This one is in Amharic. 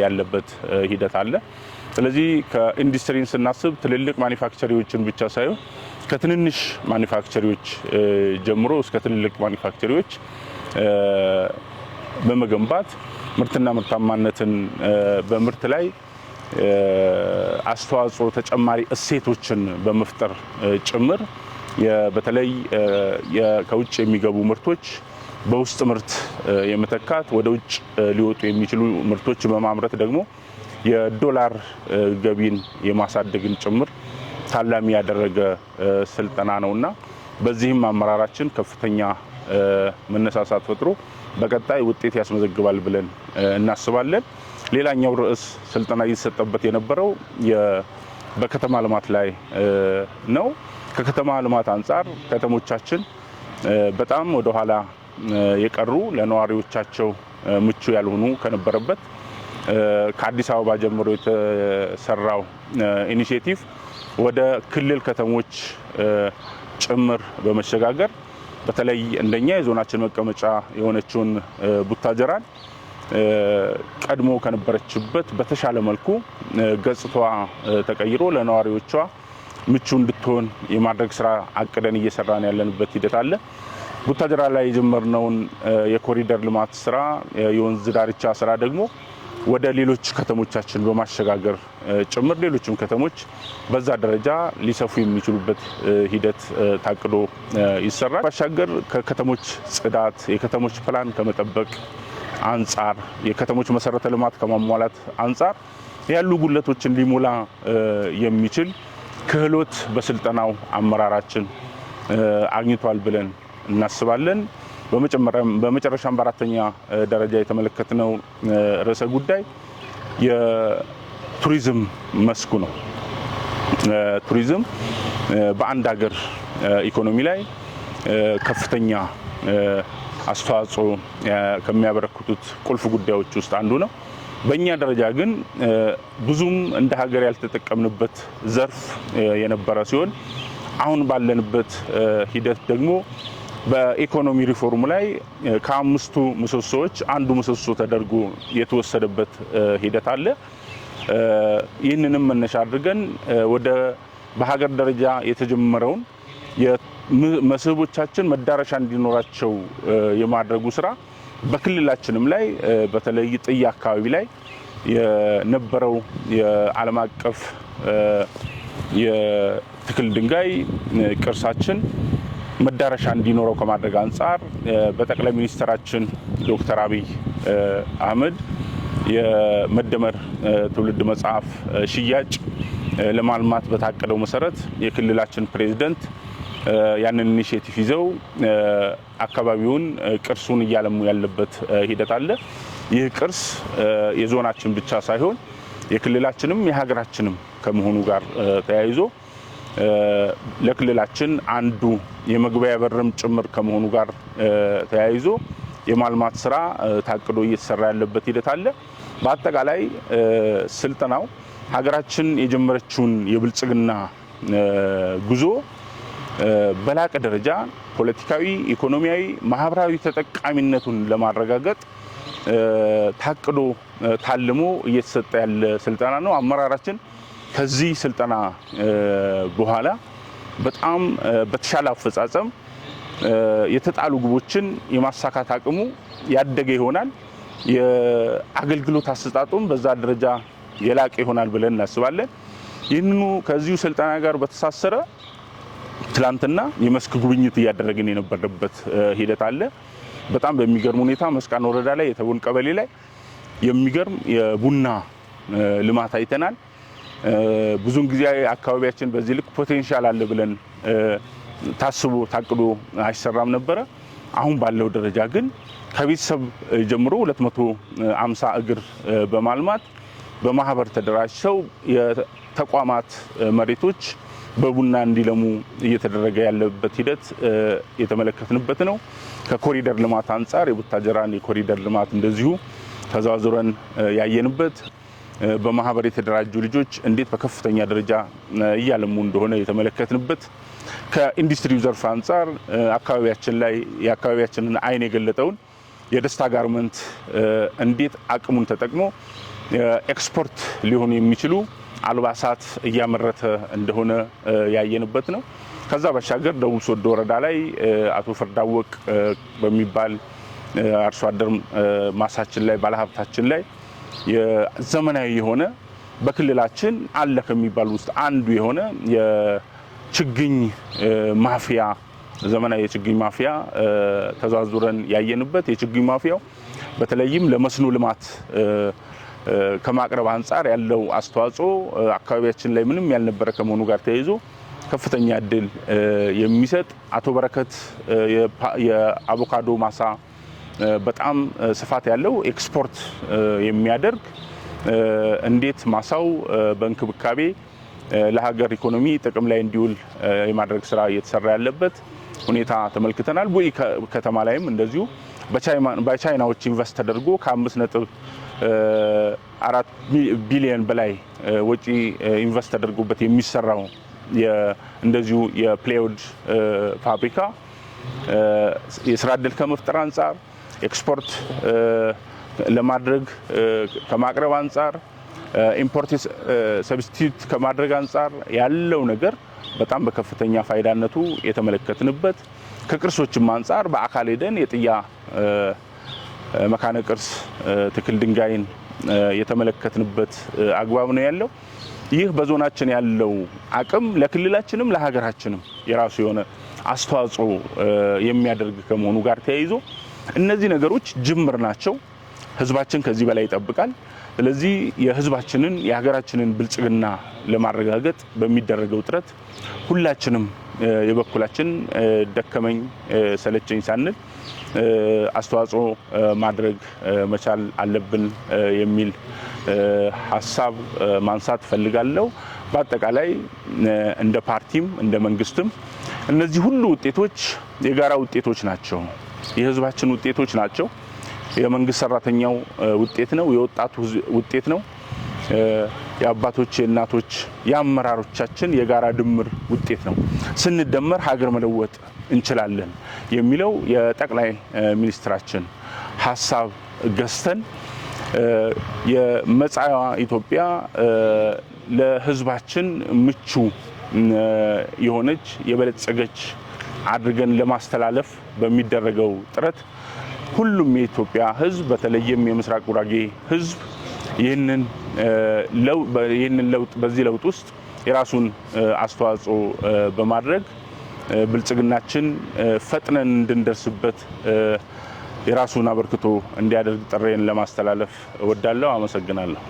ያለበት ሂደት አለ። ስለዚህ ከኢንዱስትሪን ስናስብ ትልልቅ manufacturing ዎችን ብቻ ሳይሆን ከትንንሽ manufacturing ዎች ጀምሮ እስከ ትልልቅ manufacturing ዎች በመገንባት ምርትና ምርታማነትን፣ በምርት ላይ አስተዋጽኦ ተጨማሪ እሴቶችን በመፍጠር ጭምር፣ በተለይ ከውጭ የሚገቡ ምርቶች በውስጥ ምርት የመተካት፣ ወደ ውጭ ሊወጡ የሚችሉ ምርቶች በማምረት ደግሞ የዶላር ገቢን የማሳደግን ጭምር ታላሚ ያደረገ ስልጠና ነውና በዚህም አመራራችን ከፍተኛ መነሳሳት ፈጥሮ በቀጣይ ውጤት ያስመዘግባል ብለን እናስባለን። ሌላኛው ርዕስ ስልጠና እየተሰጠበት የነበረው በከተማ ልማት ላይ ነው። ከከተማ ልማት አንጻር ከተሞቻችን በጣም ወደኋላ የቀሩ፣ ለነዋሪዎቻቸው ምቹ ያልሆኑ ከነበረበት ከአዲስ አበባ ጀምሮ የተሰራው initiative ወደ ክልል ከተሞች ጭምር በመሸጋገር በተለይ እንደኛ የዞናችን መቀመጫ የሆነችውን ቡታጀራን ቀድሞ ከነበረችበት በተሻለ መልኩ ገጽታዋ ተቀይሮ ለነዋሪዎቿ ምቹ እንድትሆን የማድረግ ስራ አቅደን እየሰራን ያለንበት ሂደት አለ። ቡታጀራ ላይ የጀመርነውን የኮሪደር ልማት ስራ፣ የወንዝ ዳርቻ ስራ ደግሞ ወደ ሌሎች ከተሞቻችን በማሸጋገር ጭምር ሌሎችም ከተሞች በዛ ደረጃ ሊሰፉ የሚችሉበት ሂደት ታቅዶ ይሰራል። ባሻገር ከከተሞች ጽዳት፣ የከተሞች ፕላን ከመጠበቅ አንጻር፣ የከተሞች መሰረተ ልማት ከማሟላት አንጻር ያሉ ጉድለቶችን ሊሞላ የሚችል ክህሎት በስልጠናው አመራራችን አግኝቷል ብለን እናስባለን። በመጨረሻም በአራተኛ ደረጃ የተመለከትነው ርዕሰ ጉዳይ የቱሪዝም መስኩ ነው። ቱሪዝም በአንድ ሀገር ኢኮኖሚ ላይ ከፍተኛ አስተዋጽኦ ከሚያበረክቱት ቁልፍ ጉዳዮች ውስጥ አንዱ ነው። በእኛ ደረጃ ግን ብዙም እንደ ሀገር ያልተጠቀምንበት ዘርፍ የነበረ ሲሆን አሁን ባለንበት ሂደት ደግሞ በኢኮኖሚ ሪፎርሙ ላይ ከአምስቱ ምሰሶዎች አንዱ ምሰሶ ተደርጎ የተወሰደበት ሂደት አለ። ይህንንም መነሻ አድርገን ወደ በሀገር ደረጃ የተጀመረውን መስህቦቻችን መዳረሻ እንዲኖራቸው የማድረጉ ስራ በክልላችንም ላይ በተለይ ጥያ አካባቢ ላይ የነበረው የዓለም አቀፍ የትክል ድንጋይ ቅርሳችን መዳረሻ እንዲኖረው ከማድረግ አንጻር በጠቅላይ ሚኒስትራችን ዶክተር አብይ አህመድ የመደመር ትውልድ መጽሐፍ ሽያጭ ለማልማት በታቀደው መሰረት የክልላችን ፕሬዚደንት ያንን initiative ይዘው አካባቢውን ቅርሱን እያለሙ ያለበት ሂደት አለ። ይህ ቅርስ የዞናችን ብቻ ሳይሆን የክልላችንም የሀገራችንም ከመሆኑ ጋር ተያይዞ፣ ለክልላችን አንዱ የመግቢያ በርም ጭምር ከመሆኑ ጋር ተያይዞ የማልማት ስራ ታቅዶ እየተሰራ ያለበት ሂደት አለ። በአጠቃላይ ስልጠናው ሀገራችን የጀመረችውን የብልጽግና ጉዞ በላቀ ደረጃ ፖለቲካዊ፣ ኢኮኖሚያዊ፣ ማህበራዊ ተጠቃሚነቱን ለማረጋገጥ ታቅዶ ታልሞ እየተሰጠ ያለ ስልጠና ነው። አመራራችን ከዚህ ስልጠና በኋላ በጣም በተሻለ አፈጻጸም የተጣሉ ግቦችን የማሳካት አቅሙ ያደገ ይሆናል። የአገልግሎት አሰጣጡም በዛ ደረጃ የላቀ ይሆናል ብለን እናስባለን። ይህንኑ ከዚሁ ስልጠና ጋር በተሳሰረ ትላንትና የመስክ ጉብኝት እያደረግን የነበረበት ሂደት አለ። በጣም በሚገርም ሁኔታ መስቃን ወረዳ ላይ የተቦን ቀበሌ ላይ የሚገርም የቡና ልማት አይተናል። ብዙውን ጊዜ አካባቢያችን በዚህ ልክ potential አለ ብለን ታስቦ ታቅዶ አይሰራም ነበረ። አሁን ባለው ደረጃ ግን ከቤተሰብ ጀምሮ 250 እግር በማልማት በማህበር ተደራጅተው የተቋማት መሬቶች በቡና እንዲለሙ እየተደረገ ያለበት ሂደት የተመለከትንበት ነው። ከኮሪደር ልማት አንጻር የቡታጀራን የኮሪደር ልማት እንደዚሁ ተዘዋዝረን ያየንበት፣ በማህበር የተደራጁ ልጆች እንዴት በከፍተኛ ደረጃ እያለሙ እንደሆነ የተመለከትንበት፣ ከኢንዱስትሪው ዘርፍ አንጻር አካባቢያችን ላይ የአካባቢያችንን ዓይን የገለጠውን የደስታ ጋርመንት እንዴት አቅሙን ተጠቅሞ ኤክስፖርት ሊሆኑ የሚችሉ አልባሳት እያመረተ እንደሆነ ያየንበት ነው። ከዛ ባሻገር ደቡብ ሶዶ ወረዳ ላይ አቶ ፍርዳወቅ በሚባል አርሶ አደር ማሳችን ላይ፣ ባለሀብታችን ላይ ዘመናዊ የሆነ፣ በክልላችን አለ ከሚባል ውስጥ አንዱ የሆነ የችግኝ ማፍያ፣ ዘመናዊ የችግኝ ማፍያ ተዟዙረን ያየንበት፣ የችግኝ ማፍያው በተለይም ለመስኖ ልማት ከማቅረብ አንጻር ያለው አስተዋጽኦ አካባቢያችን ላይ ምንም ያልነበረ ከመሆኑ ጋር ተያይዞ ከፍተኛ እድል የሚሰጥ፣ አቶ በረከት የአቮካዶ ማሳ በጣም ስፋት ያለው ኤክስፖርት የሚያደርግ፣ እንዴት ማሳው በእንክብካቤ ለሀገር ኢኮኖሚ ጥቅም ላይ እንዲውል የማድረግ ስራ እየተሰራ ያለበት ሁኔታ ተመልክተናል። ቡኢ ከተማ ላይም እንደዚሁ በቻይናዎች invest ተደርጎ ከ5.4 ቢሊዮን በላይ ወጪ invest ተደርጎበት የሚሰራው እንደዚሁ የ plywood ፋብሪካ የስራ እድል ከመፍጠር አንጻር፣ ኤክስፖርት ለማድረግ ከማቅረብ አንጻር፣ import substitute ከማድረግ አንጻር ያለው ነገር በጣም በከፍተኛ ፋይዳነቱ የተመለከትንበት፣ ከቅርሶችም አንጻር በአካል ሄደን የጥያ መካነ ቅርስ ትክል ድንጋይን የተመለከትንበት አግባብ ነው ያለው። ይህ በዞናችን ያለው አቅም ለክልላችንም ለሀገራችንም የራሱ የሆነ አስተዋጽኦ የሚያደርግ ከመሆኑ ጋር ተያይዞ እነዚህ ነገሮች ጅምር ናቸው። ህዝባችን ከዚህ በላይ ይጠብቃል። ስለዚህ የህዝባችንን የሀገራችንን ብልጽግና ለማረጋገጥ በሚደረገው ጥረት ሁላችንም የበኩላችን ደከመኝ ሰለቸኝ ሳንል አስተዋጽኦ ማድረግ መቻል አለብን የሚል ሀሳብ ማንሳት እፈልጋለሁ። በአጠቃላይ እንደ ፓርቲም እንደ መንግስትም እነዚህ ሁሉ ውጤቶች የጋራ ውጤቶች ናቸው። የህዝባችን ውጤቶች ናቸው። የመንግስት ሰራተኛው ውጤት ነው። የወጣቱ ውጤት ነው። የአባቶች፣ የእናቶች፣ የአመራሮቻችን የጋራ ድምር ውጤት ነው። ስንደመር ሀገር መለወጥ እንችላለን የሚለው የጠቅላይ ሚኒስትራችን ሀሳብ ገዝተን የመጻዋ ኢትዮጵያ ለህዝባችን ምቹ የሆነች፣ የበለጸገች አድርገን ለማስተላለፍ በሚደረገው ጥረት ሁሉም የኢትዮጵያ ህዝብ፣ በተለይም የምስራቅ ጉራጌ ህዝብ ይህንን ለውጥ በዚህ ለውጥ ውስጥ የራሱን አስተዋጽኦ በማድረግ ብልጽግናችን ፈጥነን እንድንደርስበት የራሱን አበርክቶ እንዲያደርግ ጥሪዬን ለማስተላለፍ እወዳለሁ። አመሰግናለሁ።